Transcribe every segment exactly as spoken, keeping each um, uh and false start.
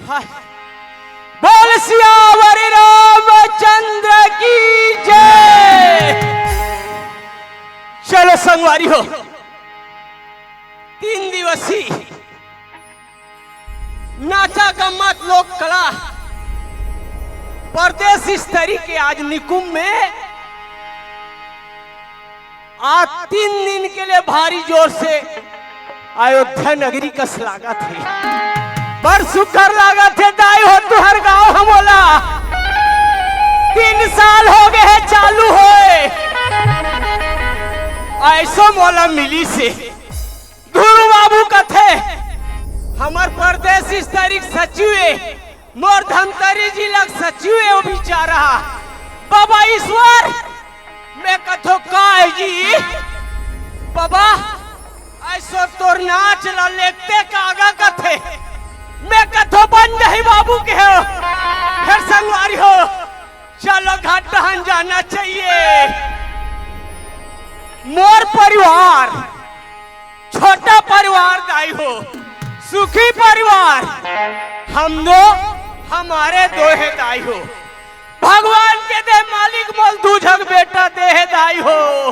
हाय। बोल सियावर रामचंद्र की जय। चलो संगवारी हो, तीन दिवसीय नाचा गम्मत लोक कला प्रदेश स्तरीय के आज निकुंभ में आज तीन दिन के लिए भारी जोर से अयोध्या नगरी कस लागत हे। बड़ सुग्घर लागत हे दाई हो, तुहर गांव हमोला तीन साल हो गए हे चालू होए, ऐसो मोला मिलिस हे। धुरू बाबू कथे, हमर प्रदेश स्तरीय सचिव हे, मोर धमतरी जिला के सचिव हे वो बेचारा। बाबा ईश्वर, मैं कथो का हे जी? बाबा, ऐसो तोर नाच ला लेगते कागा कथे। मैं कथो बन जाही बाबू के हो। फेर संगवारी हो, चलो घाट डहन जाना चाहिए। मोर परिवार, छोटा परिवार दाई हो, सुखी परिवार, हम दो, हमारे दो हे दाई हो। भगवान के दे मालिक मोल दू झक बेटा दे हे दाई हो।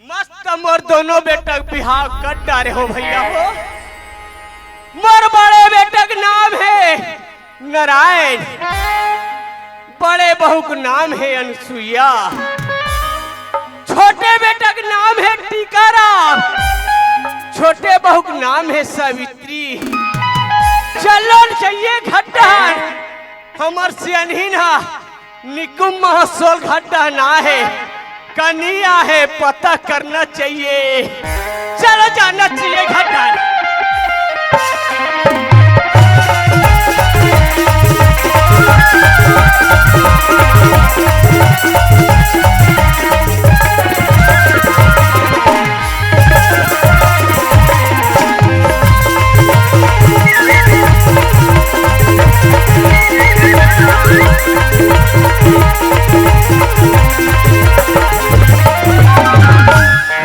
मस्त मोर दोनों बेटा के बिहाव कर डारे हो भैया हो। मोर बड़े बेटा के नाम हे नारायण, बड़े बहू के नाम हे अनसुईया, छोटे बेटा के नाम हे टीकाराम, छोटे बहू के नाम हे सावित्री। चलो न चाहिए घट्टा, हमर सियनहिन हा निकुंभ महोत्सव घट्टा ना हे, कनिया हे, पता करना चाहिए। चलो जाना चाहिए घट्टा।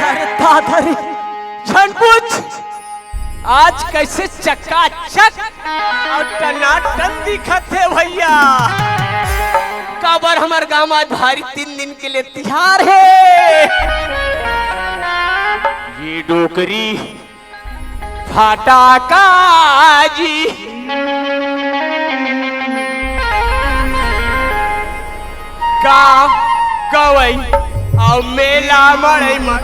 अरे दादा रे, झन पूछ, आज कैसे चकाचक अउ टनाटन दिखत हे भैया। काबर हमर गांव आज भारी तीन दिन के लिए तिहार हे। ये डोकरी फटाका जी। गाँव गवई अउ मेला मड़ई म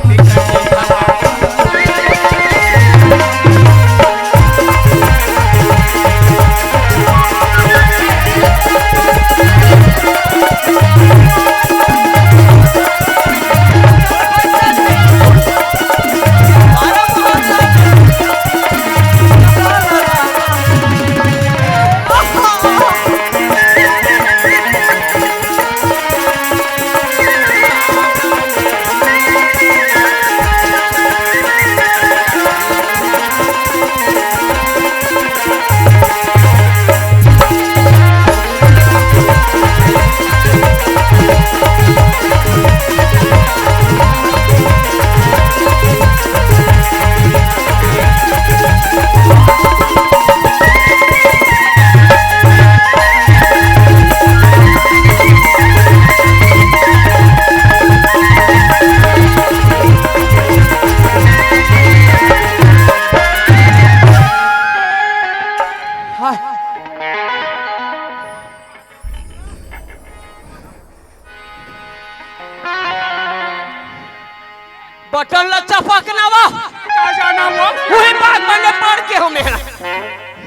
बटन ला चपकना वा। का जाना वो? वही बात मैंने पढ़ के हो मेरा।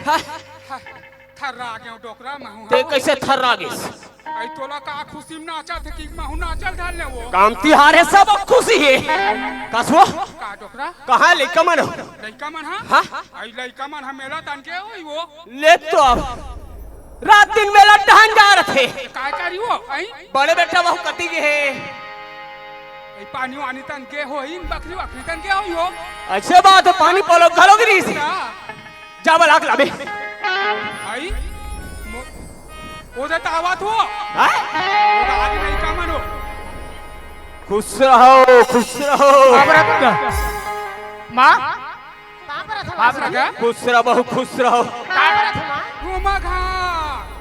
हाँ? थर्रा गेंव डोकरा महूँ। ते कैसे थर्रा गेस? अई तोला का खुशी में नाचत हे कि महूँ नाचल धर ले वो? काम तिहार हे, सब खुशी हे। कस वो? का डोकरा? कहाँ लइका मन हो? लइका मन हा? हाँ? अई लइका मन हा मेला तन के होई वो? ले तो अब रात दिन मेला टहन जा रथे। काय करी वो? अई? बड़े बेटा वहू कति गे हे? अई पानी वानी तन गे होई, बकरी वकरी तन गे होई वो? अच्छे बात हे, पानी पलो घलो गिरी से। का? जा बलाक लाबे। अई? मो-, वो दे तावत हो। हाँ? वो आगे नहीं का मनो। खुश रहो, खुश रहो। बाप रे। माँ? बाप रे। खुश रह बहू, खुश रहो। घूमा घा।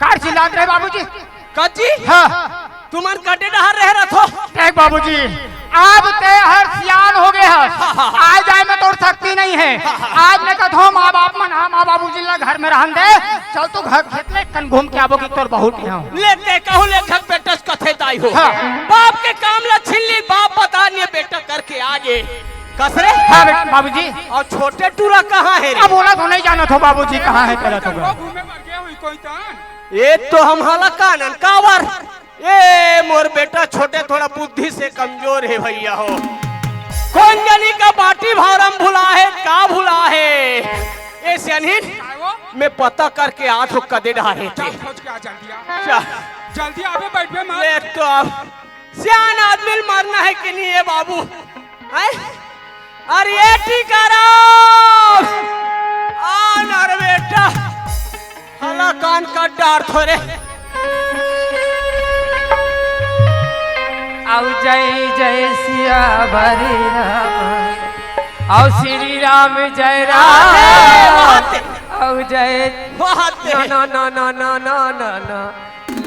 कार चिल्लात रहे बाबूजी। कच्ची? हाँ। तुमन कटे डहर रहे रथो। देख बाबूजी, अब ते हर सियान हो गए हस। आज आए में तोर शक्ति नहीं है। आज मैं कथो माँ बाप मन, हाँ, माँ बाबूजी ला घर में रहन दे। चल तू घर खेत ले कन घूम के आबो कि तोर बहू के यहाँ। ले ते कहूँ ले घर बेटस कथे ताई हो। हाँ। बाप के काम ला छीन ली, बाप बता नहीं बेटा करके आ गे। कस रे? हाँ बेटा, बाबूजी। अउ छोटे टूरा कहाँ हे रे? अब ओला तो नहीं जानत हो बाबूजी, कहाँ हे तेला तो। वो घूमे मर गया हुई कोई तन। ये तो हम हाला कानन कावर। ए मोर बेटा छोटे थोड़ा बुद्धि से कमजोर हे भइया हो। कोन जनी का बाटी फारम भुला हे, का भुला हे? ए सियानहिन, काय वो? मैं पता करके आत हों कदे डहर हे ते। जा खोज के आ जल्दी आ। जा। जल्दी आबे, बैठबे मत। ले तो अब सियान आदमी ल मरना हे कि नहीं हे बाबू? हैं? अरे ये टीकाराम! आ ना रे बेटा, हाला कान काट डारथों रे। अउ जय जय सियावर राम, अउ श्री राम जय राम, अउ जय ना, ना, ना।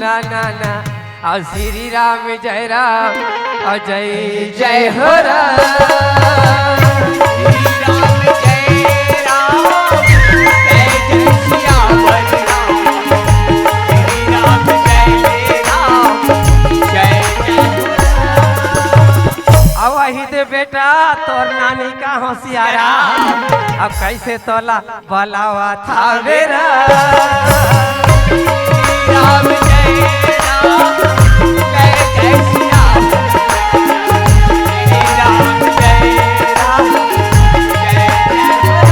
ना, ना, ना। अउ श्री राम जय राम, अउ जय जय हो राम। श्री राम जय राम, जय जय सियावर राम। श्री राम जय राम, जय जय हो राम। अउ वही दे बेटा तोर नानी का होशियारा। अब कैसे तोला बलावत हावे रा। राम जय राम, जय जय सिया राम। श्री राम जय राम, जय जय राम।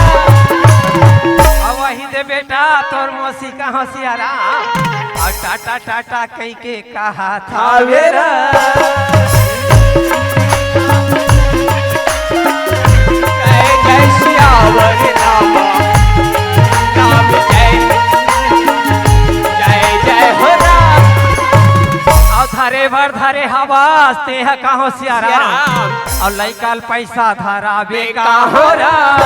अब वही दे बेटा तोर मौसी का होशियारा। अउ टाटा टाटा कहीं के कहा था मेरा। जय जय सियावर राम, राम जय, जय जय हो राम। अउ धरे भर धरे हवस, तेह कहो सिया राम। सिया राम। अउ लइका ल पैसा धराबे का हो राम।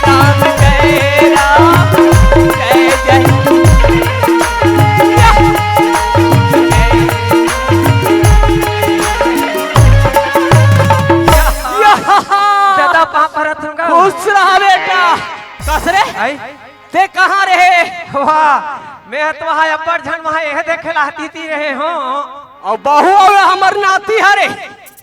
राम जय राम, जय जय। दादा पाँव परत हूँ गा। खुश रहा बेटा। कस रे? आई? ते कहाँ रहे? वाह, मैं तो वहाँ अब्बड़ झन वहाँ एह देखे ला तीती रहे हों। अउ बहू अउ हमर नाती हरे।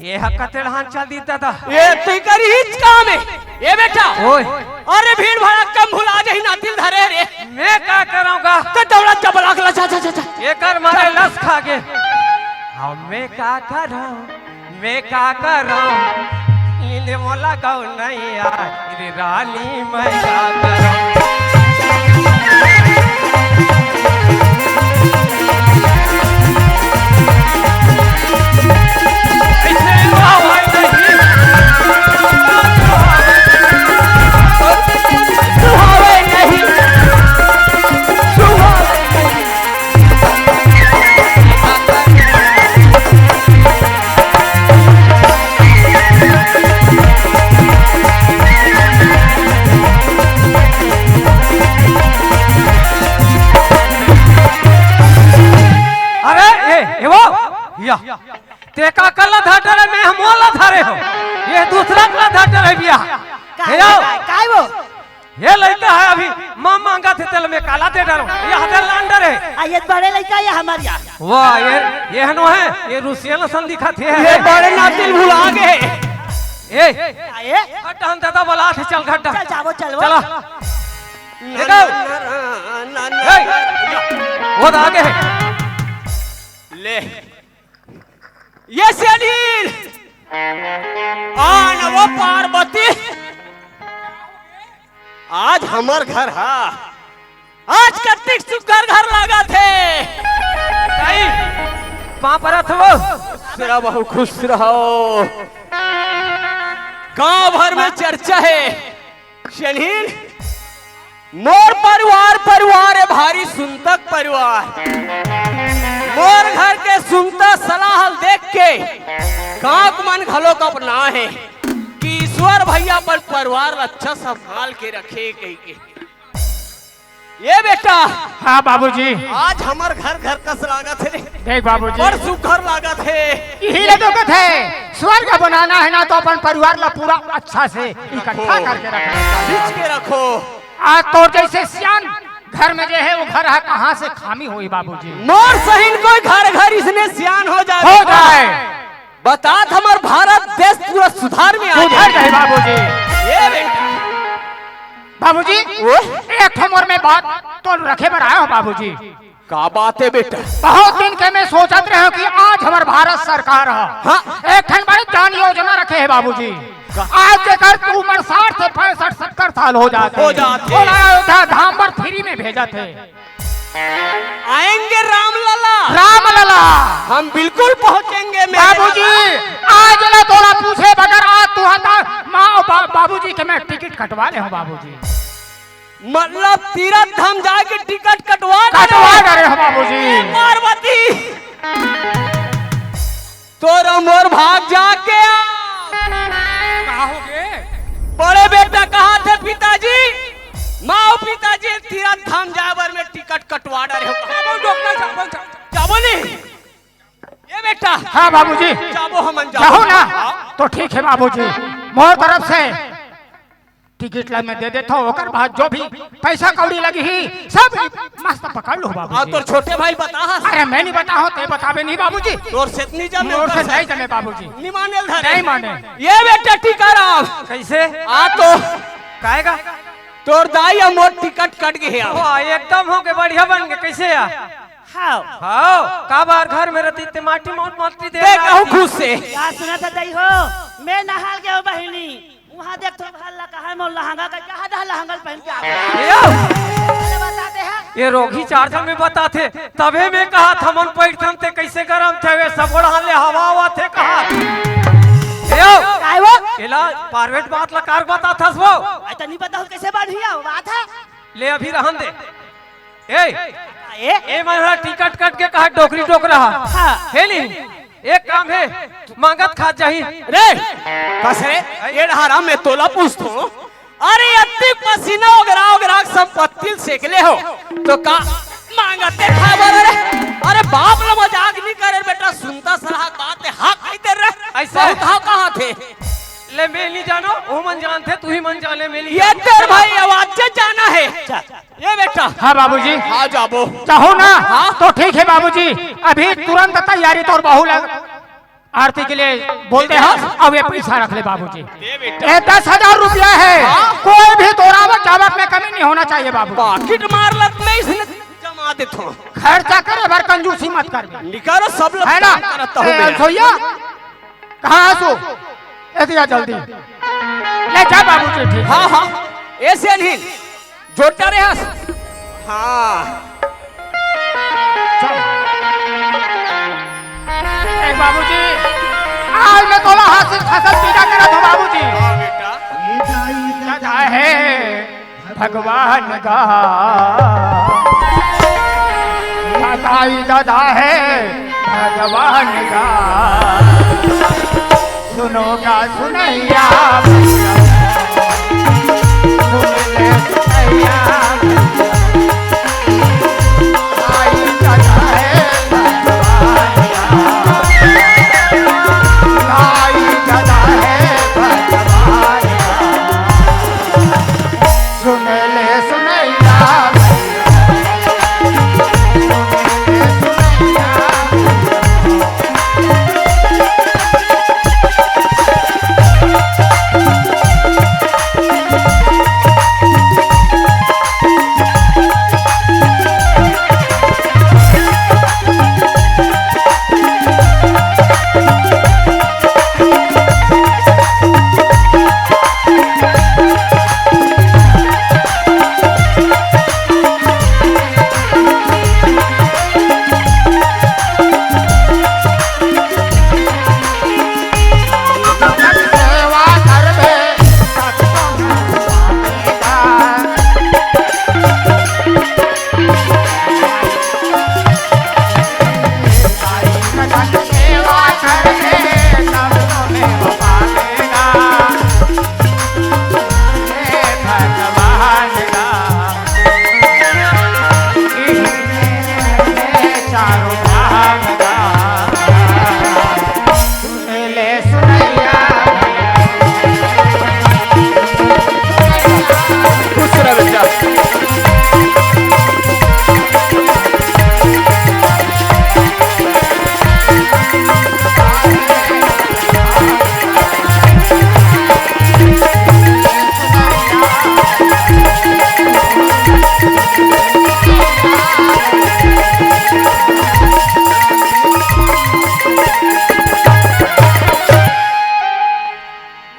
ये ह कतेड़हान चल दी दादा। ये तई करी हिच काम हे। ये बेटा। ओए। अरे भीड़ भाड़ा कम भुला जाही नातिल धरे रे। मैं का करौं गा? तो दौड़ा जबला के ला, जा, जा, जा, जा। एकर मारे लस खा गे। अब मैं का करौं? मैं का करौं? इने मोला गौ नहीं आय। रे रानी मैं का करौं? अरे, ए, ए वो, या। ते का कर ला धर डरे, मैं हमो ला धरे हो। ये दूसरा का ला धर डरे बिया। काय, हे आओ। काय, काय वो? ये लइका हे अभी, माँ मांगथे तेला मैं काला दे डारंव। ये हदर लांडर हे। आ, ये बड़े लइका हे हमार यार। वाह, ये, ये हनो हे, ये रूसियन असन दिखथे। ये बड़े नाती ल भुला गे। ए, आ, ए? हट, हम दादा बलाथे, चल घट। चल, जाबो, चल वो। चला। ना, देखो। ना, ना, ना, ना, ए, ना। वो तो आगे हे। ले। ये सेनील। आ न वो पार्वती। आज हमर घर हा। आज कतिक सुग्घर घर लागथे। दाई, पाँव परत हँव। खुश रहो बहू, खुश रहो। गांव भर में चर्चा हे। सेनील, मोर परिवार, परिवार हे भारी सुनता के परिवार। मोर घर के सुनता सलाह ल देख के गांव के मन घलो अपनाए हे कि ईश्वर भैया अपन परिवार ल अच्छा संभाल के रखे कहिके। ए बेटा, हाँ बाबूजी। आज हमर घर घर कस लागत हे रे। देख बाबूजी। बड़ सुघर लागत हे। इही ले तो कथे, स्वर्ग बनाना है ना तो अपन परिवार ला पूरा अच्छा से इकट्ठा करके रखना चाहिए। खींच के रखो। आज तोर जैसे सियान घर में जे हे, वो घर हे, कहाँ से खामी होही बाबूजी? मोर सहिन कोई घर घर इसने सियान हो जाए। हो जाए। बतात हमर भारत देश पूरा सुधार में आ सुधर जाए। जाए बाबूजी। ए बेटा। बाबूजी, ओ? एक ठो मोर में बात तो रखे बर आए हँव बाबूजी। का बात हे बेटा? बहुत दिन के मैं सोचत रहे हँव कि आज हमर भारत सरकार ह हाँ। एक ठन बड़े जान योजना रखे हे बाबूजी। का? आज जेकर उमर साठ से पैंसठ सत्तर साल हो जात हे। हो जात हे। ओला अयोध्या धाम बर free में भेजत हे। आएंगे रामलला। रामलला। हम बिल्कुल पहुंचेंगे मेरे बाबूजी, लला। आज ना तोला पूछे बगैर आज तुँहर माँ अउ बा-, बाबूजी के मैं टिकट कटवा ले हँव बाबूजी। मतलब तीरथ धाम जाए के टिकट कटवा डारे? कटवा डारे हँव बाबूजी। ए पार्वती, तोर अउ मोर भाग जाके आ। का होगे? बड़े बेटा कहथे पिताजी, माँ अउ पिताजी तीरथ धाम जाए बर मैं टिकट कटवा डारे हँव। जाबो, डोकना जाबो, जाबो। जाबो नहीं। ए बेटा। हाँ बाबूजी। जाबो हमन जाबो। जाहू ना? हाँ। तो ठीक हे बाबूजी, मोर तरफ से टिकट ला मैं दे देथँव, ओकर बाद जो भी पैसा कौड़ी लगही, सब मस्त पकड़ लूँ बाबूजी। अउ तोर छोटे भाई बताहस? अरे मैं नहीं बताहूँ, तैं बताबे नहीं बाबूजी। तोर से नहीं जमे, मोर से नहीं जमे बाबूजी। नहीं माने ल धरे। नहीं माने। ए बेटा टीकाराम। कइसे? आ तो। काहे का? तोर दाई अउ मोर टिकट कट गे हे। वाह, एकदम होगे, बढ़िया बन गे। कइसे आ? हाँ। हाँ, का बार घर में रहती ते माटी मौत माटी दे देख, कहूँ खुश से। का सुनत हे दाई हो? मैं नहाय ल गेंव बहिनी। उहाँ देख तो घर ला कहा मोर लहंगा का, कहा दा लहंगा ल पहन के आ गया। यो। अरे बताथे। ये रोगी चार्जर में बताथे, तभे मैं कहत हँव हमन पैठन ते कइसे गरम थे, वे सब ओढ़ा ले हवा हवा थे कहा। यो। काय वो? एला private बात ला कार बताथस वो। अरे तो नहीं बताहूँ कइसे बढ़िया हो बात हे। ले अभी रहन दे। ए, ए? ए मन ह टिकट कट के कहा डोकरी डोकरा हा। हाँ। हे नी, एक काम हे, मांगत खात जाही। रे, कस रे, ए डहारा मैं तोला पूछथँव। अरे अत्ती पसीना ओगरा ओगरा संपत्ति ल सेकले हो, तो का मांगत खाबो रे? अरे बाप ला मजाक नहीं करे बेटा, सुनता सलाह बात हे, हाँ कहि दे रे। अइसे? बहुत हाँ कहा थे। ले मैं नहीं जानँव, वो मन जानथे, तुही मन जाने में नहीं ये जानँव। तेरे भाई आवाज से जाना है। चल। ए बेटा। हाँ बाबूजी। हाँ जाबो। चाहू ना? हाँ। तो ठीक हे बाबूजी, अभी तुरंत तैयारी तोर बहू लग आरती के लिए बोलते हैं। अब ये पैसा रख ले बाबूजी। ए बेटा। ये दस हजार रुपया हे। हाँ। कोई भी तोर आवक जावक में कमी नहीं होना चाहिए बाबू। पाकिट मार लत में इसने जमा देथँव। खर्चा करे भर कंजूसी मत कर। निकालो सब लोग हे ना? करता हूँ ए, मैं। सोइया। कहाँ हस? ए दिया जल्दी। ले जा बाबूजी, ठीक हे। हाँ, हाँ। ऐसे नहीं। जोरदार हस। हाँ। चल। ए बाबूजी, आज मैं तोला हासिल फसल पीदा करत हँव बाबूजी। हाँ बेटा। दादा हे भगवान का, दादा हे भगवान का। सुनो गा सुनैया, सुन ले सुनैया, आई दादा है भगवान का, आई दादा है भगवान का। सुन खुश रह बेटा।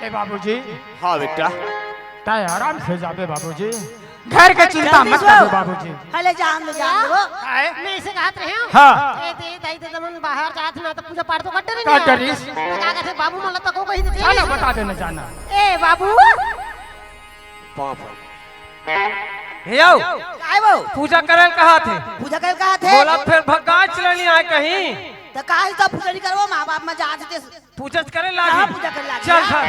ए बाबूजी। हाँ बेटा। तय आराम से जाबे बाबूजी, घर के चिंता मत करबे बाबूजी। हले जान दो, जान दो। काहे? मैं इसे कहत रहे हूँ। हाँ। ए दे दाई दे मन बाहर जात ना तो पूजा पाठ तो करते रही। का करिस? तो का कहते बाबू मोला तो को कही देते। जाना बता देना जाना। ए बाबू। पाप है। हे आओ। काय वो? पूजा करल कहा थे? पूजा करल कहा थे? बोला फिर भगाच लेनी आए कहीं। तो काहे तो पूजा नहीं करबो, माँ बाप में जात थे। पूजा करे लागी। कहाँ पूजा करे लागी? चल घर।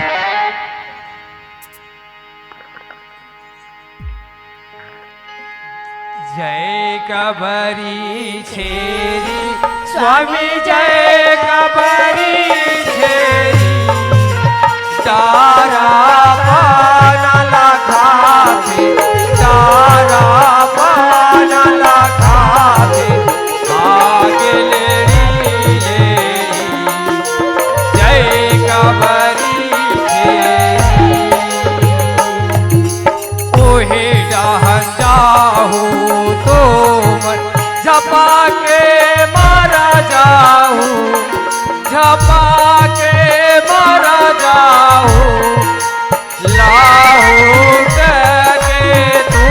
जय कबरी छेरी स्वामी, जय कबरी छेरी। चारा पान ला खाके, चारा पान ला खाके, भाग लेरी लेरी। जय कबरी छेरी। ओहे डहन जाहू तो मन झपा के मारा जाहू, झपा के मारा जाहू। लाहू के तू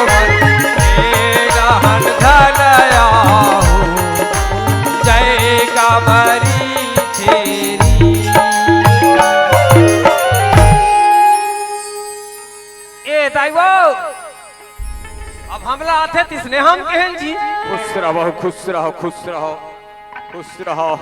मन ए डहन धन आहू, जय कबरी छेरी। ए दाई वो, अब हमला आथे तिसने हम कहेन जी। खुश रहो, खुश रहो, खुश रहो, खुश रहो।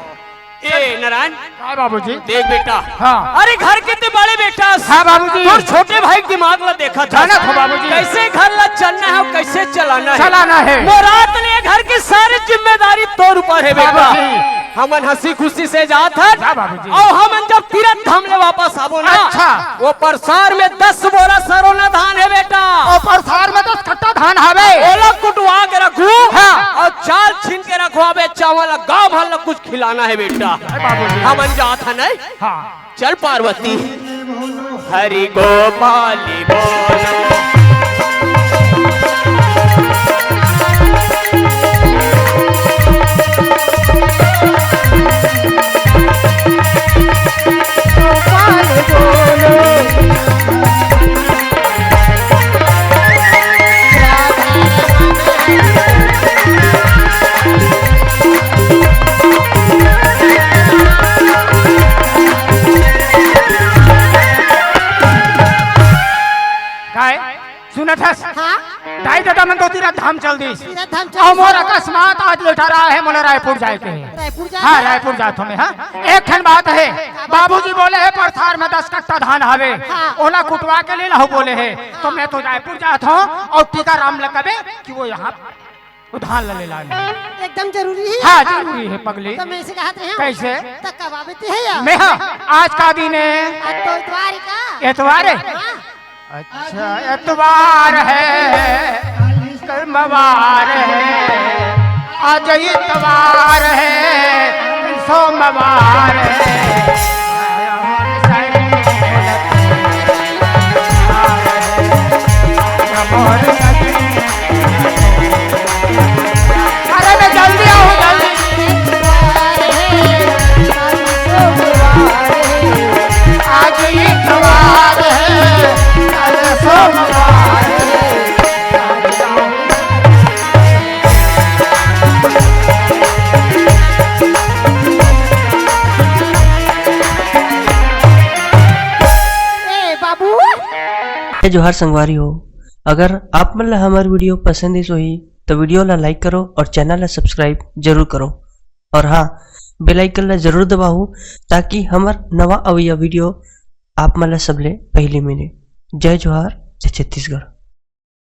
ए नारायण। हाँ बाबूजी। देख बेटा। हाँ। अरे घर के ते बड़े बेटा। हाँ बाबूजी। तोर छोटे भाई के दिमाग ला देखा था। जाना था बाबूजी। कैसे घर ला चलना है और कैसे चलाना है। चलाना है। मोरात ने घर की सारी जिम्मेदारी तोर ऊपर है बेटा। बाबूजी। हमन हंसी खुशी से जात हन। जा बाबूजी। अउ हमन जब तीरथ धाम ले वापस आबो ना, अच्छा। वो परसार में दस बोरा सरोना धान हे बेटा। ओ परसार में दस कट्टा धान हवे। ओला कुटवा के रखू। हाँ। अउ चाल छीन के रखवाबे, चावल ला गाँव भर ला कुछ खिलाना हे बेटा। अरे बाबूजी। हमन जात हन नहीं। हाँ। चल पार्वती। हरि गोपाली बोलो। गोपाल बोलो। काय? सुनत हस? हाँ? दाई ददा मन तो तीरथ धाम चल दिस। तीरथ धाम चल दिस। अउ मोर अकस्मात आज लेटर आए हे, मोला रायपुर जाए के हे। रायपुर जाए हाँ, के? रायपुर जात हूँ मैं, हाँ। एक ठन बात हे, बाबूजी बोले हे, परसार में दस कट्टा धान हवे, हाँ। ओला कुटवा के ले लाहू बोले हे, तो मैं तो रायपुर जात हूँ अउ टीकाराम ल कबे कि वो यहाँ वो धान ला ले लाने। एकदम जरूरी हे। हाँ, जरूरी हे पगली। तो मैं इसे कहत रहे हूँ। कैसे? त कब आबे ते हे या? मैं हाँ, आज का दिन हे? आज तो इतवार हे का? इतवार हे? हाँ। अच्छा, इतवार हे, कल मवार हे, आज इतवार हे, कल सोमवार हे। अरे मैं जल्दी आऊँ, जल्दी। आज इतवार हे, कल सोमवार हे। ए बाबू। जय जोहार संगवारी हो, अगर आप मन ला हमर video पसंद आइस होही, तो video ला like करो और channel ला subscribe जरूर करो। और हाँ, bell icon ला जरूर दबाओ, ताकि हमर नवा अवइया video आप मन ला सबले पहली मिले। जय जोहार, जय छत्तीसगढ़।